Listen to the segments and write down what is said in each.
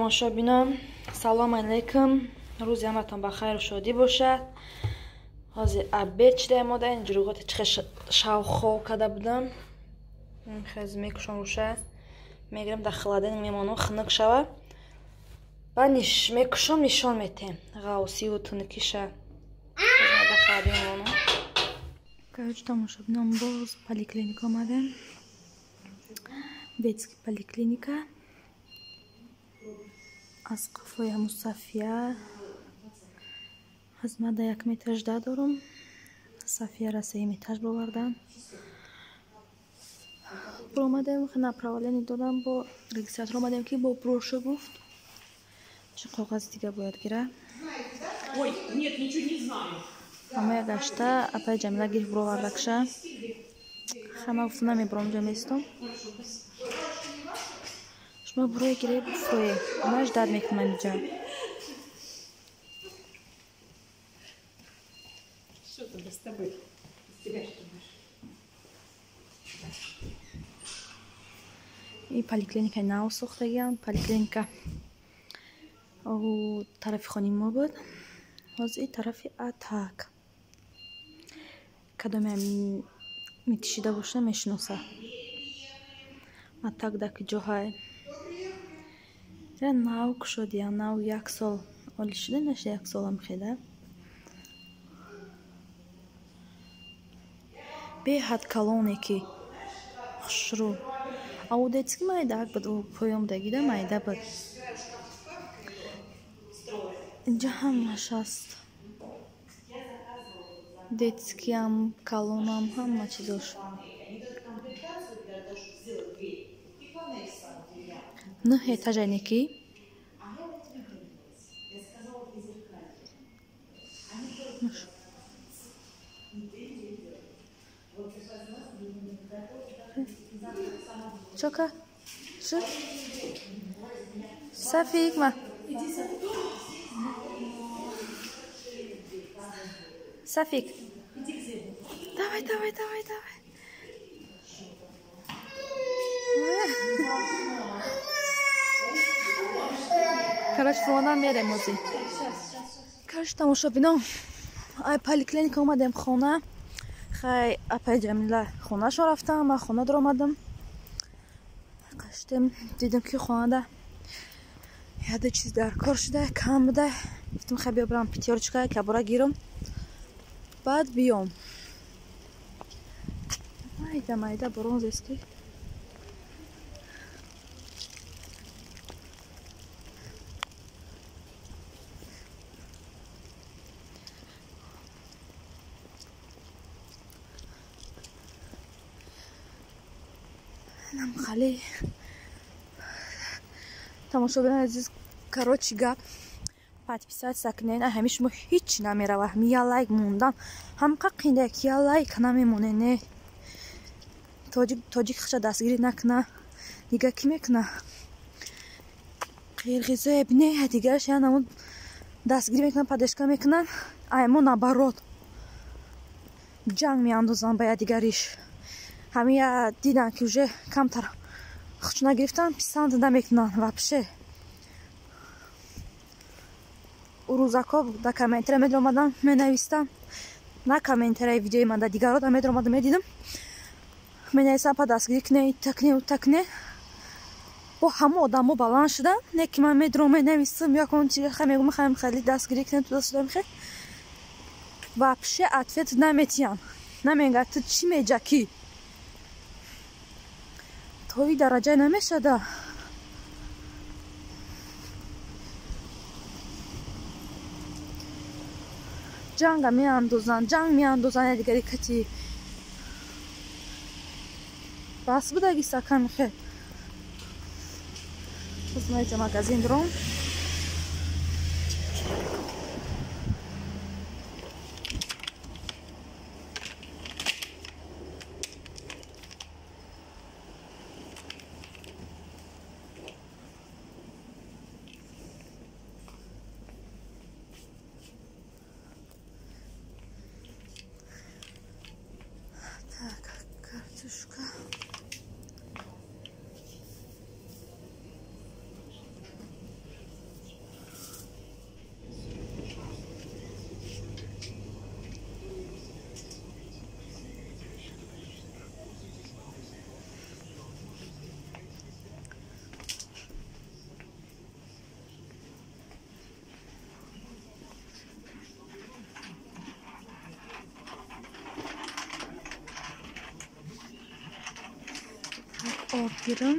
Тамошобинон, салом алейкум. Рӯзи ҳаматон ба хайру шодӣ бошад. Ҳозир обед шидаем, мода ин ҷуруғоти чихе шавхов карда будам. Хез мекушам руша. Мегирам дар холодильник мемонам, хунук шава. Баъд мекушам, нишон метем. Ғавсиву тунукиша. Дар холодильник мемонам. Короче, тамошобинон, боз поликлиника омадем. Детский поликлиника. Аз қафои ҳамун Сафия. Аз ман дар якум этаж дорум. Сафияра сеюм этаж бовардан. Буромадем, направление додам, бо регистратор омадем, ки бо брошу гуфт. Чӣ коғази дига бояд гира. Ой, нет, ничего не знаю. Ҳамая гашта, апаи Ҷамила гирифт буровардакша. Хама гуфт намебурам, ҷа местом. Шумо бурои гире буфрое. Ман ждат мекунам инҷа. Что там с тобой? С тебя что будешь? И поликлиника нав сохтагиам. Поликлиника тарафи хони мо буд. Ҳозир и тарафи Атак. Кадоме метишида боша мешиноса. Атак дар куҷоҳай? Я нав кушодия, нав як сол оли шуда, наша як солам хеда. Беҳад калоне ки хушрӯ. Ау детский майдаак буд, ӯ поём дагида майда буд. Инҷа ҳамаш ҳаст. Детскиам, калонам, ҳама чизош. Нӯҳ этажа неки. Чока? Шуд? Сафик ма. Сафик. Давай, давай, давай, давай. Короче, фона мерем ози. Короче, тамошобинон, ай поликлиника омадем хона. Хай апаи Ҷамила хонашон рафтам, ман хона даромадам. Қаштем, дидам ки хонада яде чиз дар кор шуда, кам буда. Гуфтам хай биё барам пятёрочка, кабора гирам. Баъд биём. Майда майда борон зест ки. Хали тамошобинони азиз, короче гап, подписаться кунед. Ҳами шумо ҳеҷ намерава, ҳами я лайк мондан ҳамқа қинда ки я лайк намемоне. Не тоҷик тоҷик хиша дастгирӣ накуна, дига кӣ мекуна? Қирғизое бине, дигараш я намуд дастгирӣ мекунан, поддержка мекунан, ай мо наоборот ҷанг меандозанд ба якдигариш. Ҳами я дидан ки уже камтар хуч нагирифтан, писанд намекунанд вообще. Рӯзако дар комментария медаромадам, менавистам, на комментарияи видеои ман, дар дигарро да медаромадам, медидам, менависам па дастгирӣ куне, ита куне, ута куне. Бо ҳама одамо баланд шудан, не ки ман медурам, менависам, якон чи хай мегум, хай хеле дастгирӣ куне, туда шудам, хе вообще ответ наметиҳам. Намегӯяд ту чӣ меҷакӣ? То и дараҷа намешада. Ҷанга меандозанд, ҷанг меандозанд якдигари кати. Бас будаги саками хе. Боз ма иҷа магазин дорам. Так, картошка. Орд гирам.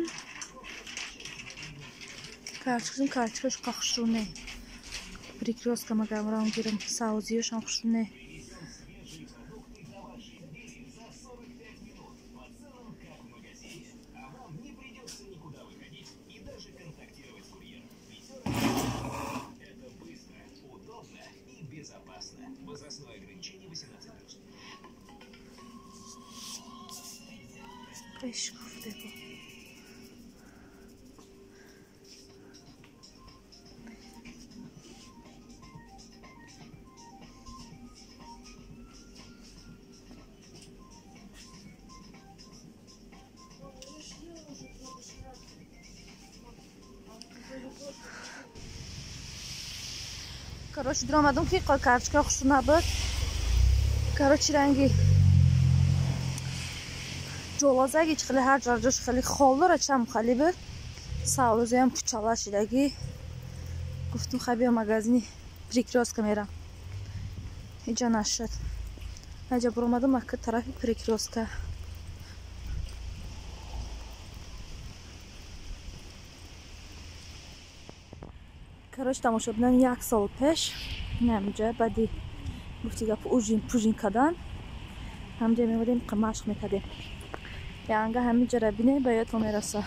Карчикам, карчикаш хушрӯ не. Перекрёстка магам гирам, савзиёшам хушрӯ не. Короче, дуромадам ки карчика хушрӯ набуд. Короче, ранги ҷолазаги чи хеле ҳар ҷош хеле хол дорад, чам хали буд. Савзиам пучала шидаги. Гуфтум хай биё магазини Перекрёстка мерам. Иҷа нашуд. Аҷа буромадам ака тарафи Перекрёстка. Короче, тамошобинан як сол пеш намҷа баъди гуфти гап ужин пужин кардан ҳамҷа меомадем, машқ мекардем. Янга ҳаминҷара бине, ба ёдтон мераса.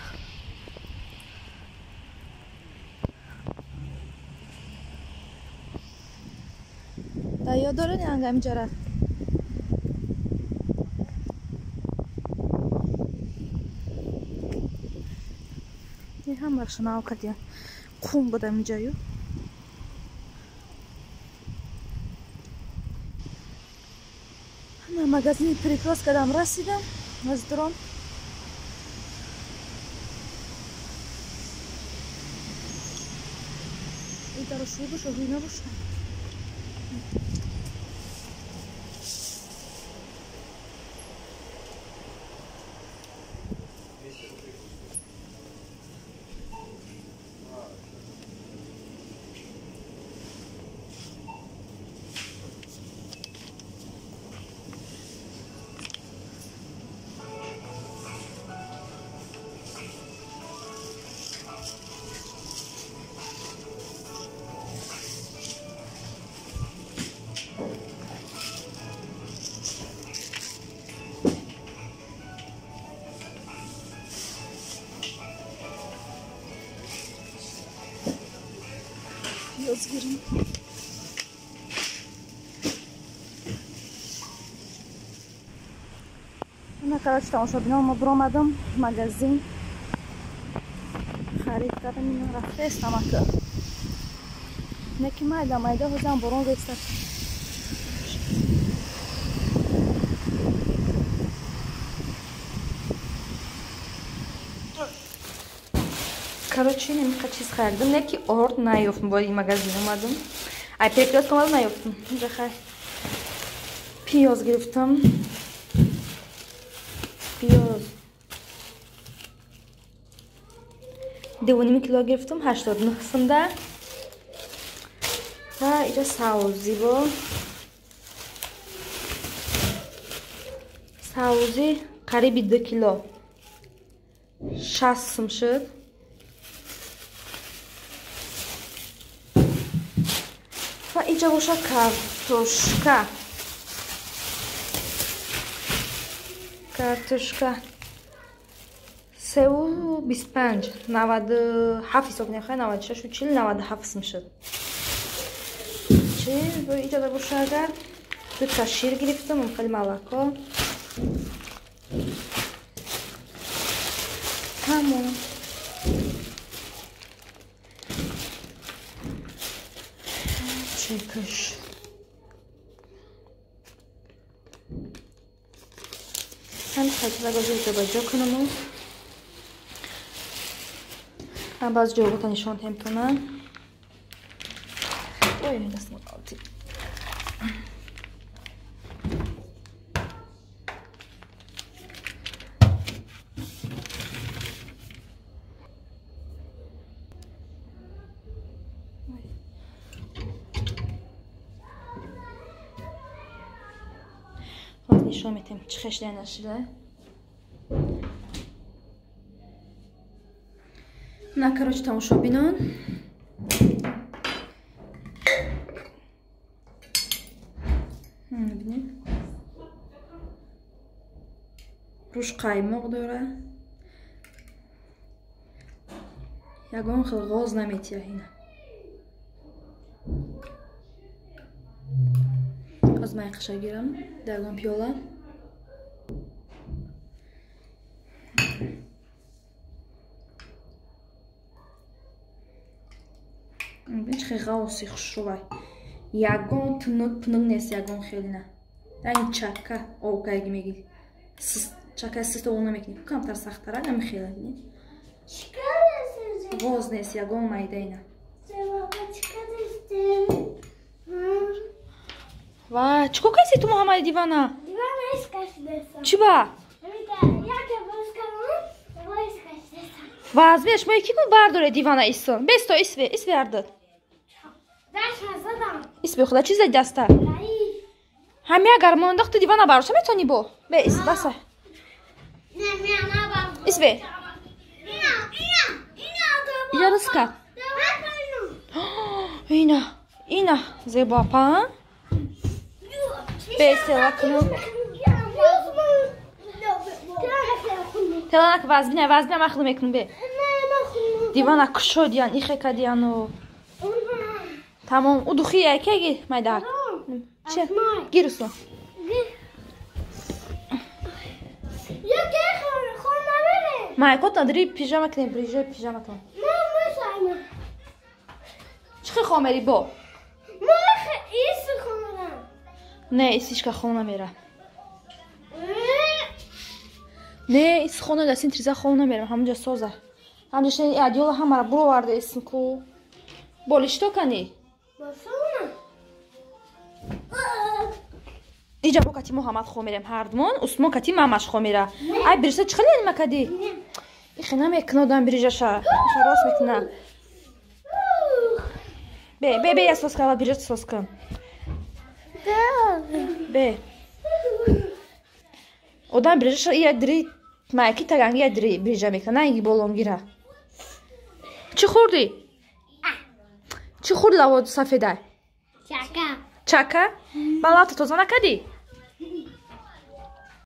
Дар ёд доред янга ҳаминҷара? Ҳамараша нав кардем. Қум буд ҳаминҷаю. Ана магазини Перекрёсткадам расидам. Аз дуром дарошӯй боша, ҳуй набоша. Пиёз гирем. Ана, короче, тамошобинон, мо биромадам магазин, харид кардам, ино рафтаестам ака. Не ки майда майда ҳозам борон рестад. Короче, немиқа чиз харидам, не ки орд наёфтам, бояд ин магазин омадам. Ай Перекрёстка омадам, наёфтам. Инҷа хай пиёз гирифтам. Пиёз 2.5 кило гирифтам, 89 сумда. Ва инҷа савзӣ бо. Савзӣ қариби 2 кило 60 сум шуд. Ва инҷа боша картошка. Картошка 3.25, 97 ҳисоб нехай, 96 40, 97 сум шуд. Чи бо инҷа боша агар дута шир гирифтам, хеле молоко. Тамом. Чекаш. Ҳамин хаҷлагози ҷобаҷо кунаму. Ҳам баъз ҷойгота нишон ҳемтона. Ой, дастам ғалтид. Нишон метем чӣ хешда нашида. На, короче, тамошобинон. Бинед. Руш қаймоқ дора. Ягон хел ғоз наметия ина. Аз ман қаша гирам дар ягон пиёла. Бин чӣ ғавси хушрӯвай. Ягон тунук пунук нест, ягон хел на. Ранги чака об карги мегирӣ. Чака сист об намекунӣ. Камтар сахттарак ами хела бинед. Ғоз нест, ягон майда ина. Ва, чӣ кор кардӣ ту Муҳаммади дивана? Дивана искашидасам. Чӣ ба? Вазмеш мо ки кун бардоре дивана исон. Бесто исве, исве ардад. Исве худа чиз зади даста? Ҳами агар мондах ту дивана бароша метони бо? Бе ис баса. Исве. Ия рыска. Ина, ина, зебо апа. Бе села кунам. Теланак вазбина, вазбина махлу мекунам бе. Дивана кушодиян, ихе кадияну. Тамом, у духи яке майдак. Че? Гирусу. Майкот надри пижама кунем, бриже пижама кунем. Чӣ хомери бо? Не, исишка хом намера. Не, ис хона дастин триза хом намера, ҳамунҷа соза. Ҳамунҷа шани адёла ҳамара буроварда исм ку. Болишто кани? Иҷа мо кати Муҳаммад хом мерем ҳардумон, Усмон кати мамаш хом мера. Ай бирижа чӣ хеле макади? Ихе намекунодам бирижаша. Иша рост мекуна. Бе, бе, бе, я сос кава, бирижа сос кун. Бе. Одам бирижаша ия дри майки таганги я дри бирижа мекуна, на инги болонгира. Чӣ хӯрдӣ? Чӣ хӯрд лавод сафедай? Чака. Чака? Ба лавта тоза накардӣ?